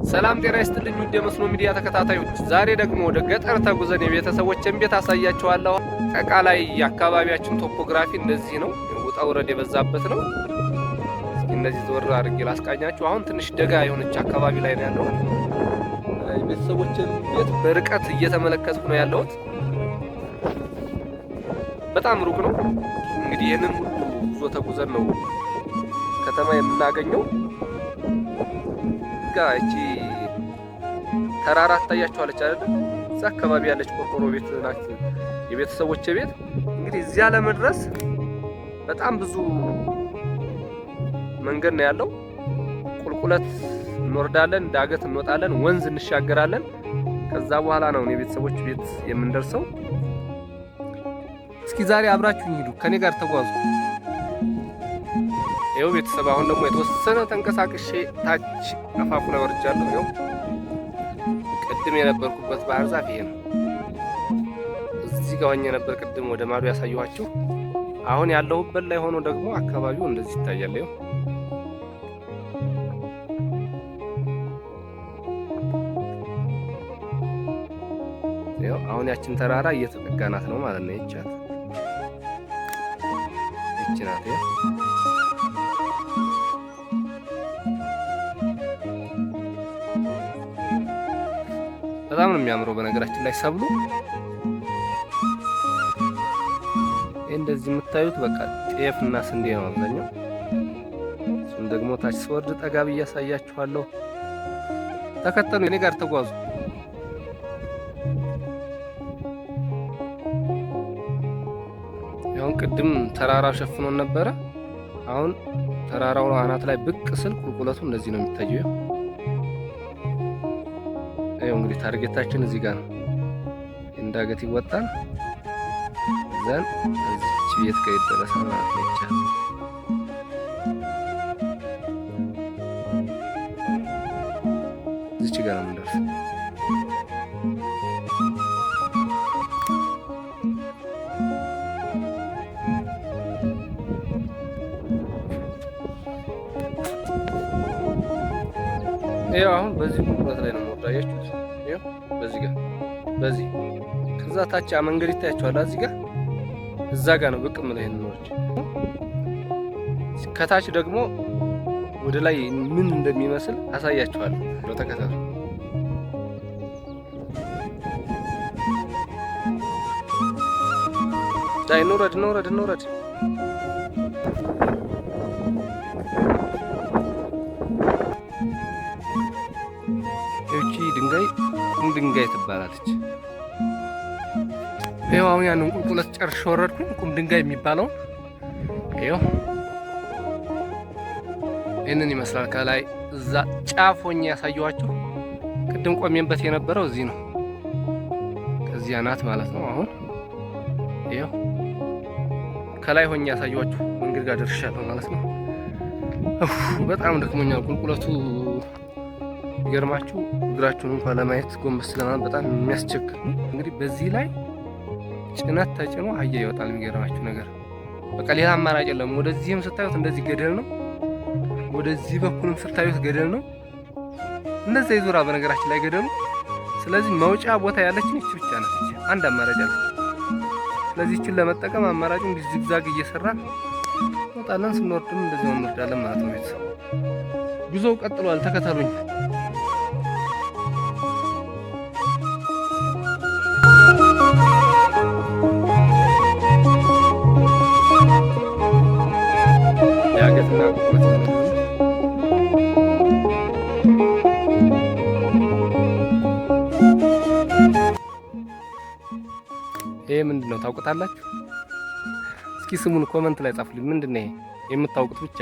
ሰላም ጤና ይስጥልኝ ውድ የመስኖ ሚዲያ ተከታታዮች፣ ዛሬ ደግሞ ወደ ገጠር ተጉዘን የቤተሰቦችን ቤት አሳያችኋለሁ። አጠቃላይ የአካባቢያችን topography እንደዚህ ነው፣ ውጣ ውረድ የበዛበት ነው። እስኪ እንደዚህ ዞር አድርጌ ላስቃኛችሁ። አሁን ትንሽ ደጋ የሆነች አካባቢ ላይ ነው ያለሁት። የቤተሰቦችን ቤት በርቀት እየተመለከትኩ ነው ያለሁት። በጣም ሩቅ ነው። እንግዲህ ይህንን ሁሉ ጉዞ ተጉዘን ነው ከተማ የምናገኘው። ጋ እቺ ተራራ ትታያችኋለች አይደል? እዛ አካባቢ ያለች ቆርቆሮ ቤት ናት የቤተሰቦቼ ቤት። እንግዲህ እዚያ ለመድረስ በጣም ብዙ መንገድ ነው ያለው። ቁልቁለት እንወርዳለን፣ ዳገት እንወጣለን፣ ወንዝ እንሻገራለን። ከዛ በኋላ ነው የቤተሰቦች ቤት የምንደርሰው። እስኪ ዛሬ አብራችሁኝ ሂዱ፣ ከኔ ጋር ተጓዙ። ይኸው ቤተሰብ አሁን ደግሞ የተወሰነ ተንቀሳቅሼ ታች አፋፉ ላይ ወርጃለሁ። ይኸው ቅድም የነበርኩበት ባህር ዛፍ ይሄ ነው። እዚህ ጋር ሆኜ ነበር ቅድም ወደ ማዶ ያሳየኋችሁ። አሁን ያለሁበት ላይ ሆኖ ደግሞ አካባቢው እንደዚህ ይታያል። ይኸው አሁን ያችን ተራራ እየተጠጋናት ነው ማለት ነው። ይቻት ይችናት በጣም ነው የሚያምረው። በነገራችን ላይ ሰብሉ እንደዚህ የምታዩት በቃ ጤፍ እና ስንዴ ነው አብዛኛው። እሱም ደግሞ ታች ስወርድ ጠጋ ብዬ አሳያችኋለሁ። ተከተሉ፣ እኔ ጋር ተጓዙ። አሁን ቅድም ተራራው ሸፍኖን ነበረ። አሁን ተራራው አናት ላይ ብቅ ስል ቁልቁለቱ እንደዚህ ነው የሚታየው። ይኸው እንግዲህ target ኣችን እዚህ ጋር ነው። እንዳገት ይወጣል then እዚች ቤት ጋር ይደረሳል ማለት ነው። ይቻላል። እዚች ጋር ነው የምንደርሰው። ይኸው አሁን በዚህ ቁልቁለት ላይ ነው የምወርደው። አያችሁት? ይኸው በዚህ ጋር በዚህ ከዛ ታች መንገድ ይታያችኋል። እዚህ ጋር እዛ ጋር ነው ብቅ የምለው። ይሄንን ወርጄ ከታች ደግሞ ወደ ላይ ምን እንደሚመስል አሳያችኋለሁ። ተከታተሉ። ዳይ እንውረድ፣ እንውረድ፣ እንውረድ። ይህቺ ድንጋይ ቁም ድንጋይ ትባላለች። ይኸው አሁን ያንን ቁልቁለት ጨርሼ ወረድኩኝ። ቁም ድንጋይ የሚባለውን ይኸው ይህንን ይመስላል። ከላይ እዛ ጫፍ ሆኜ ያሳየኋችሁ ቅድም ቆሜበት የነበረው እዚህ ነው። ከዚህ አናት ማለት ነው። አሁን ይኸው ከላይ ሆኜ ያሳየኋችሁ መንገድ ጋር ደርሻለሁ ማለት ነው። በጣም ደክሞኛል። ቁልቁለቱ ይገርማችሁ እግራችሁን እንኳን ለማየት ጎንበስ ለማለት በጣም የሚያስቸግር ነው። እንግዲህ በዚህ ላይ ጭነት ተጭኖ አህያ ይወጣል። የሚገርማችሁ ነገር በቃ ሌላ አማራጭ የለም። ወደዚህም ስታዩት እንደዚህ ገደል ነው። ወደዚህ በኩልም ስታዩት ገደል ነው። እንደዛ ይዞራ በነገራችን ላይ ገደሉ። ስለዚህ መውጫ ቦታ ያለችን ይቺ ብቻ ናት። አንድ አማራጭ አለች። ስለዚህ ይችን ለመጠቀም አማራጩ እንዲህ zigzag እየሰራን እንወጣለን። ስንወርድም እንደዚህ እንወርዳለን ማለት ነው። ቤተሰብ ጉዞው ቀጥሏል። ተከተሉኝ። ዳገትና ቁልቁለት። ይሄ ምንድን ነው ታውቁታላችሁ? እስኪ ስሙን comment ላይ ጻፉልኝ። ምንድን ነው ይሄ የምታውቁት ብቻ።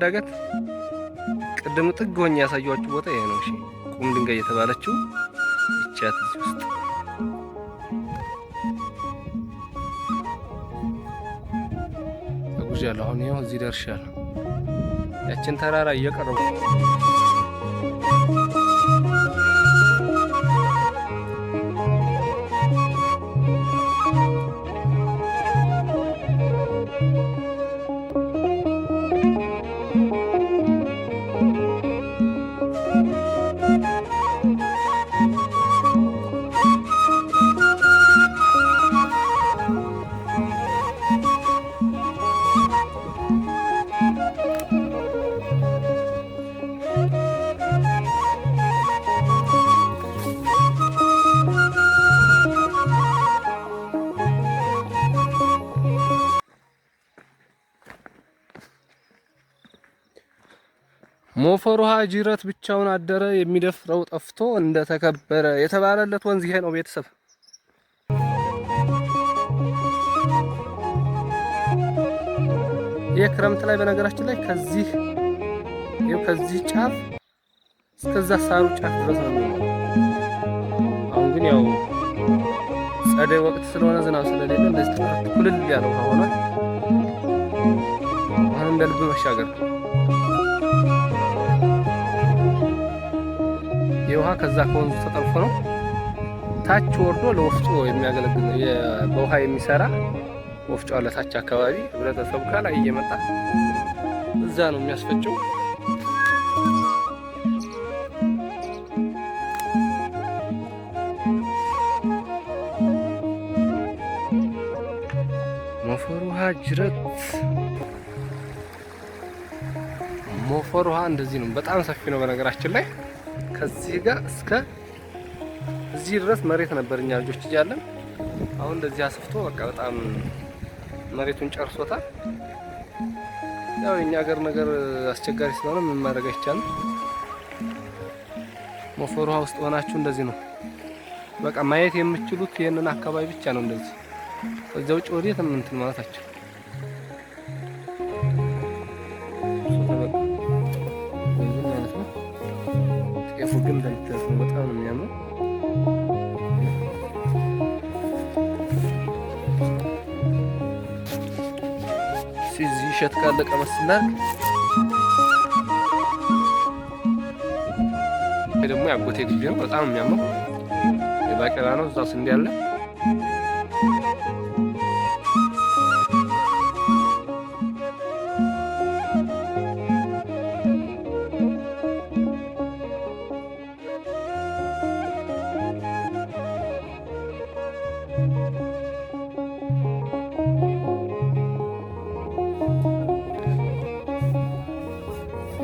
ዳገት ቅድም ጥግ ሆኜ ያሳየኋችሁ ቦታ ይሄ ነው። እሺ ቁም ድንጋይ የተባለችው ይቻት እዚህ ውስጥ ተጉዣለሁ። አሁን ይኸው እዚህ ደርሻለሁ። ያችን ተራራ እየቀረቡ ሞፈር ውሃ ጅረት ብቻውን አደረ የሚደፍረው ጠፍቶ እንደተከበረ የተባለለት ወንዝ ይሄ ነው ቤተሰብ። ይህ ክረምት ላይ በነገራችን ላይ ከዚህ ይኸው ከዚህ ጫፍ እስከዛ ሳሩ ጫፍ ድረስ ነው የሚሆነው። አሁን ግን ያው ጸደይ ወቅት ስለሆነ ዝናብ ስለሌለ እንደዚህ ተከፍቶ ኩልል ያለ ውሃ ሆኗል። አሁን እንደ ልብ መሻገር ነው። የውሃ ከዛ ከወንዙ ተጠልፎ ነው ታች ወርዶ ለወፍጮ የሚያገለግል ነው። በውሃ የሚሰራ ወፍጮ አለ ታች አካባቢ። ህብረተሰቡ ከላይ እየመጣ እዛ ነው የሚያስፈጨው። ሞፈር ውሃ ጅረት፣ ሞፈር ውሃ እንደዚህ ነው። በጣም ሰፊ ነው በነገራችን ላይ ከዚህ ጋር እስከ እዚህ ድረስ መሬት ነበር እኛ ልጆች እያለን። አሁን እንደዚህ አስፍቶ በቃ በጣም መሬቱን ጨርሶታል። ያው የኛ ሀገር ነገር አስቸጋሪ ስለሆነ ምን ማድረግ አይቻልም። ሞፈር ውሃ ውስጥ ሆናችሁ እንደዚህ ነው በቃ ማየት የምትችሉት ይህንን አካባቢ ብቻ ነው እንደዚህ። ከዚያ ውጭ ወዴትም እንትን ማለታቸው ማለት ነው። ጤፉ ግን እንደምታዩት ነው፣ በጣም ነው የሚያምረው። እዚህ እሸት ካለ ቀመስ እናድርግ። ይሄ ደግሞ የአጎቴ ግቢ ነው፣ በጣም ነው የሚያምረው። የባቄላ ነው፣ እዛ ስንዴ አለ።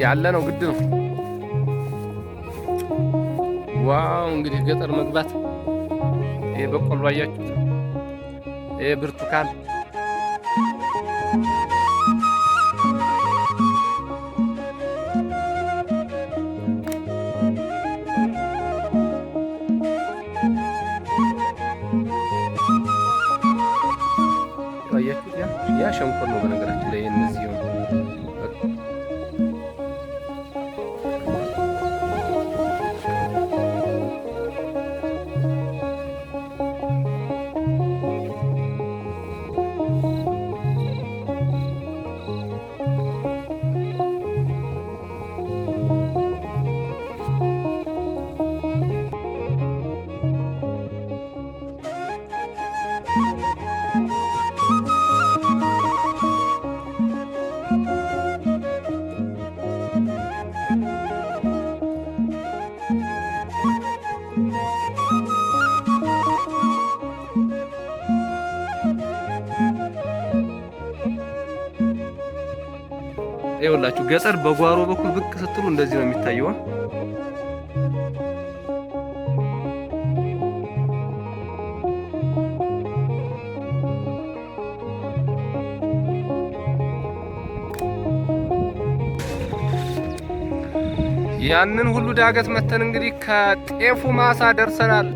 ያለ ነው ግድ ነው። Wow እንግዲህ ገጠር መግባት ይሄ በቆሎ አያችሁት፣ ይሄ ብርቱካን አያችሁት። ያ ሸንኮር ነው በነገራችን ላይ እነዚህ ነው። ይኸውላችሁ ገጠር በጓሮ በኩል ብቅ ስትሉ እንደዚህ ነው የሚታየው። ያንን ሁሉ ዳገት መተን እንግዲህ ከጤፉ ማሳ ደርሰናል።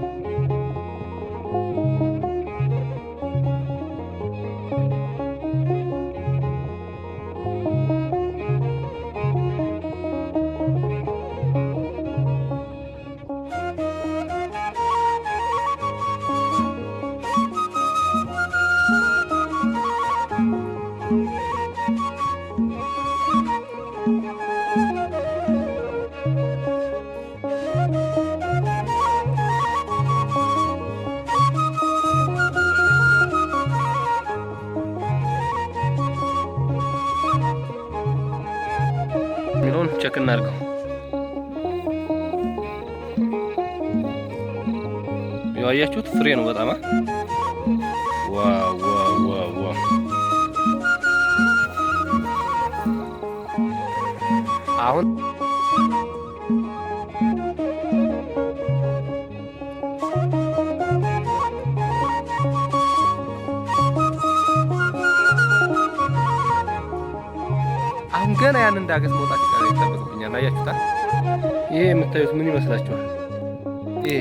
Check እናድርገው። ያው አያችሁት ፍሬ ነው በጣም። Wow, wow, wow, wow! አሁን ገና ያንን ዳገት መውጣት ይጠበቅብኛል። አያችሁታ? ይሄ የምታዩት ምን ይመስላችኋል? ይሄ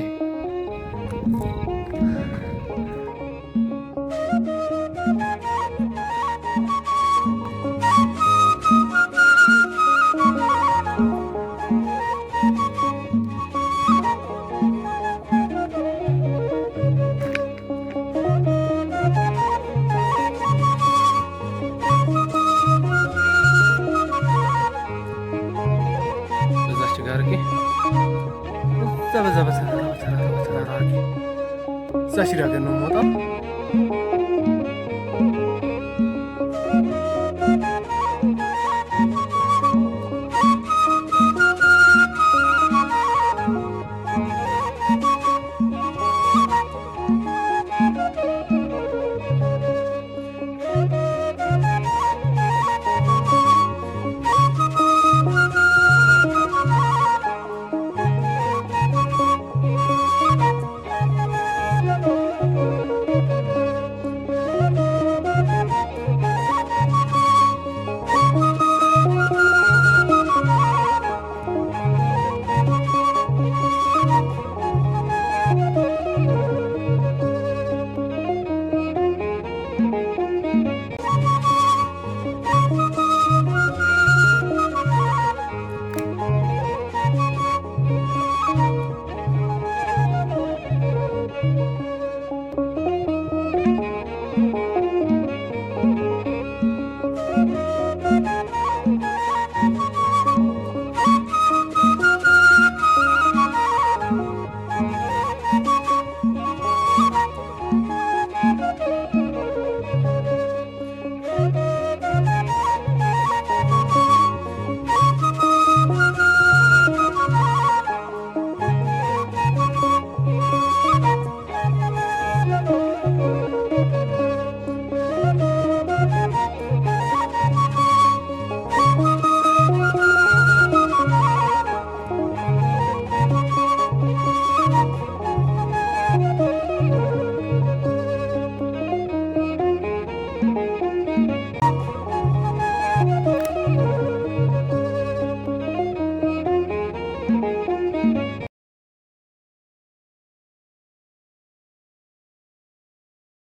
በዛች ጋር አድርጌ እዛ በዛ በተራራ በተራራ በተራራ አድርጌ እዛች ዳገት ነው የምወጣው።